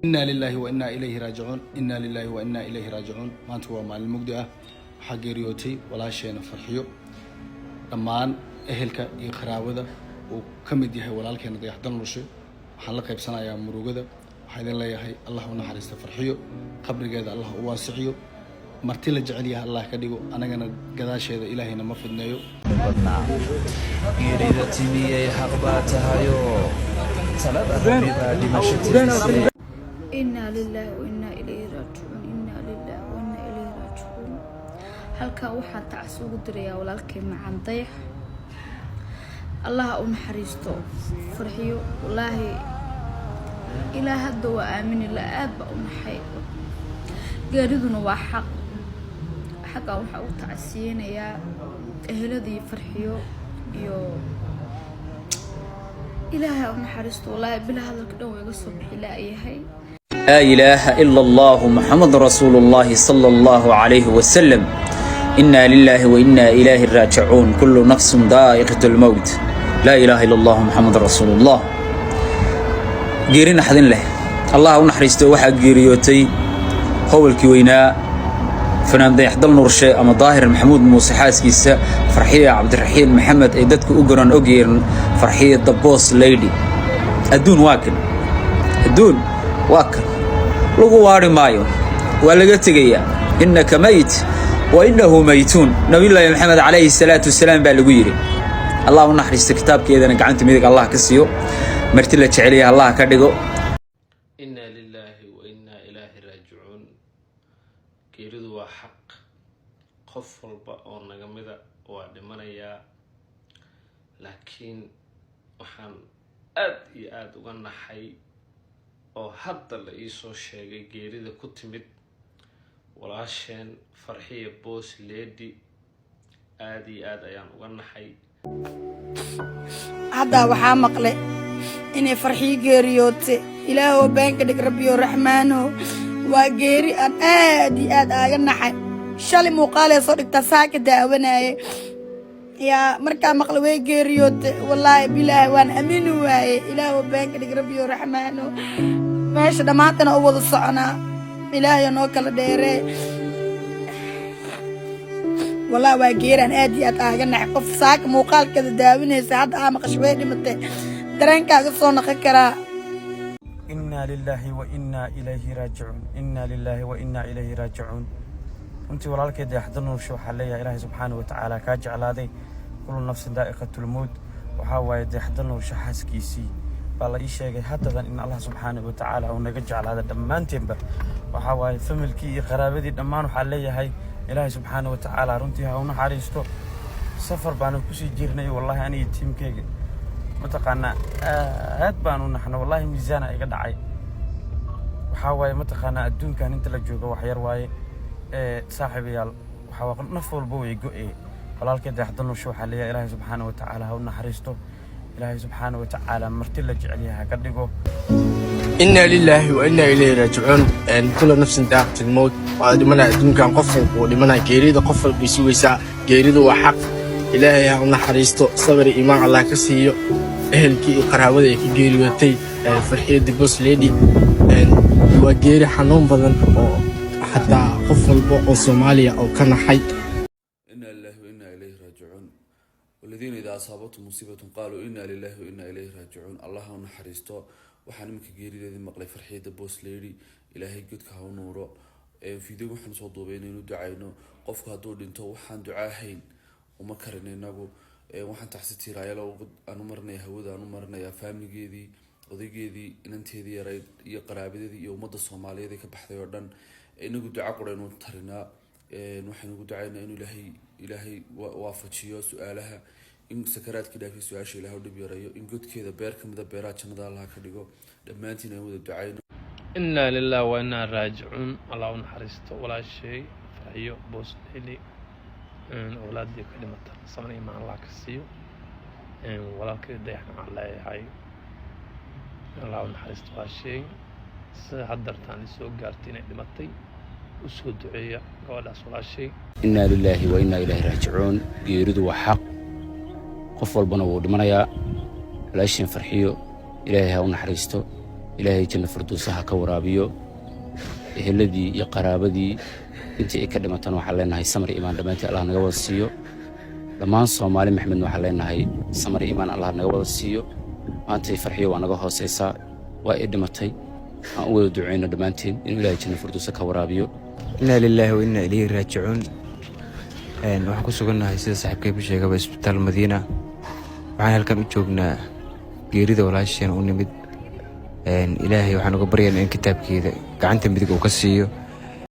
Inna lillahi wa inna ilayhi raajicuun, inna lillahi wa inna ilayhi raajicuun. Maanta waa maalin mugdi ah. Waxaa geeriyootay walaasheena Farxiyo. Dhammaan ehelka iyo qaraabada uu ka mid yahay walaalkeena Dayax Dalnurshe waxaan la qaybsanayaa murugada. Waxaa idin leeyahay, Allah u naxariista Farxiyo, qabrigeeda Allah u waasiciyo, marti la jecel yahay Allah ka dhigo, anagana gadaasheeda Ilaahayna ma fidneeyo. Badnaa geerida timiyey, xaq baa tahayo, talada Rabbi baa dhimasho tirisay. Inaa lilaahi wa innaa ilayhi raajicuun, innaa lilaahi wa innaa ilayhi raajicuun. Halkaa waxaan tacsi ugu dirayaa walaalkay macaan Dayax. Allaha u naxariisto Farxiyo. Wallaahi ilaa hadda waa aamini la, aad baa u naxay. Geeriduna waa xaq. Xaggan waxaa u tacsiyeynayaa eheladii Farxiyo iyo Ilaahay u naxariisto. Wallaahi bila hadalka dhan waa iga soo bixi laayahay. لا إله إلا الله محمد رسول الله صلى الله عليه وسلم. إنا لله وإنا إليه راجعون. كل نفس ذائقة الموت. لا إله إلا الله محمد رسول الله. Geeri naxdin leh, Allah u naxariisto. Waxaa geeriyootay howlkii weynaa fanaan Dayaxdal Nurshe ama Daahir Maxamuud Muuse xaaskiisa, Farxiya Cabdiraxiin Maxamed, ay dadku u garan ogyihiin Farxiya the Boss Lady. Adduun waa kan, adduun waa kan, lagu waari maayo, waa laga tegayaa. إنك ميت وإنهم ميتون, Nabiyullaahi Maxamed calayhi salaatu wasalaam baa lagu yidhi. Allah u naxariisto, kitaabkeedana gacanta midig Allah ka siiyo, marti la jecelaya Allah ka dhigo. Inna lilaahi wa innaa ilaahi raajicuun. Geeridu waa xaq, qof walba oo naga mida waa dhimanayaa, laakiin waxaan aada iyo aada uga naxay oo hadda la iisoo sheegay geerida ku timid walaasheen Farxiya Boss Lady. Aada iyo aada ayaan uga naxay. Haddaa waxaa maqle inay Farxiyo geeriyootay. Ilaahoo beenka dhig, Rabbiyo Raxmaano. Waa geeri aan aad iyo aad aaga naxay. Shalay muuqaalee soo dhigtaa, saaka daawanaaye yaa. Markaa maqle way geeriyootay, wallaahi bilaahi waan aamini waaye. Ilaahoo beenka dhig, Rabbiyo Raxmaano. Meesha dhammaantana u wada soconaa, Ilaahayo noo kala dheeree. Wallahi waa geeraan aad iyo aad aaga naxay. Qof saaka muuqaalkeeda daawinaysa, hadda aa maqasho way dhimatay, dareenkaaga soo naqon karaa. Inaa lilaahi wa innaa ilayhi raajicuun, innaa lilaahi wa innaa ilayhi raajicuun. Runtii walaalkay Dayaxda Nuurshe waxaa leeyahay, Ilaahay subxaana wa tacaala kaa jeclaaday. كل نفس ذائقة الموت. Waxaa waaye Dayaxda Nuurshe xaaskiisii baa la ii sheegay haddadan in Allah subxaana wa tacaala uu naga jeclaaday dhammaanteenba. Waxaa waaye familkii iyo qaraabadii dhammaan waxaa leeyahay, Ilaahay subxaana wa tacaala runtii ha u naxariisto. Safar baanu kusii jirnay, wallahi aniga tiimkeyga mataqaanaa aad baan u naxno. Wallahi miisaana iga dhacay. Waxaa waaye mataqaanaa adduunkan inta la joogo wax yar waaye. Ee saaxiibayaal, waxaa waa naf walba way go'e. Walaalkay Dayaxda Nuurshe waxaa leeyahay, Ilaahay subxaana wa tacaala ha u naxariisto, Ilaahay subxaana wa tacaala marti la jecel yahay ha ka dhigo. Inaa lilaahi wa innaa ilayhi raajicuun. كل نفس ذائقة الموت. Waa dhimanaa adduunkan, qof walba wuu dhimanaa. Geerida qof walbay sugaysaa, geeridu waa xaq. Ilaahay ha u naxariisto, sabir iyo iimaan Allah ka siiyo ehelkii iyo qaraabada ay ka geeriyootay Farxiyo the Boss Lady. Waa geeri xanuun badan oo xataa qof walba oo Soomaaliya oo ka naxay. إنا لله وإنا إليه راجعون. والذين إذا أصابتهم مصيبة قالوا إنا لله وإنا إليه راجعون. Allah ha u naxariisto. Waxaan iminka geerideedii maqlay Farxiyada Boss Lady. Ilaahay godka ha u nuuro. Video waxaan soo duubay inaynu ducayno. Qofku hadduu dhinto waxaan ducaahayn uma karin inagu. Waxaan tacsi tiiraayalo aan u marinaya, hawada aan u marinayaa faamiligeedii, odaygeedii, inanteedii yarayd iyo qaraabadeedii iyo ummadda Soomaaliyeed ee ka baxday oo dhan. Inagu duca quraynu tarinaa. Waxaynu ugu ducaynaa inuu Ilaahay waafajiyo su-aalaha, in sakaraadkii dhaafiy su-aasha Ilahay u dhib yareeyo, in godkeeda beer kamida beeraha jannada Allah ka dhigo. Dhammaantiin aan wada ducayno. Inaa lilah wa inaa raajicuun. Allah u naxariisto walaashay Farxiyo Boss Lady. Awlaadii ka dhimata samir imaan Allah ka siiyo. Walaalkay Dayaxna waxaan leeyahay, Allah u naxariisto walaashay. Sida haddartaan isoo gaartay inay dhimatay, u soo duceeya gabadhaas walaashay. Innaa lilaahi wa innaa ilaahi raajicuun. Geeridu waa xaq, qof walbana wuu dhimanayaa. Walaashiin Farxiyo ilaahay ha u naxariisto. Ilaahay janno firdowsa ha ka waraabiyo. Eheladii iyo qaraabadii intii ay ka dhimatana waxaan leenahay samar iimaan dhammaantii Allah naga wada siiyo. Dhammaan Soomaali Maxmedna waxaan leenahay samar iimaan Allah naga wada siiyo. Maantay Farxiyo waa naga hoosaysaa, waa ay dhimatay. Aan u wada duceyno dhammaanteen inuu Ilaahay janno firdowsa ka waraabiyo. Inaa lilaahi wa innaa ilayhi raajicuun. Waxaan ku sugannahay, sida saaxiibkay ku sheegaba, Isbitaal Madiina. Waxaan halkan u joognaa geerida walaasheen u nimid. Ilaahay waxaan uga baryaynaa in kitaabkeeda gacanta midig uu ka siiyo.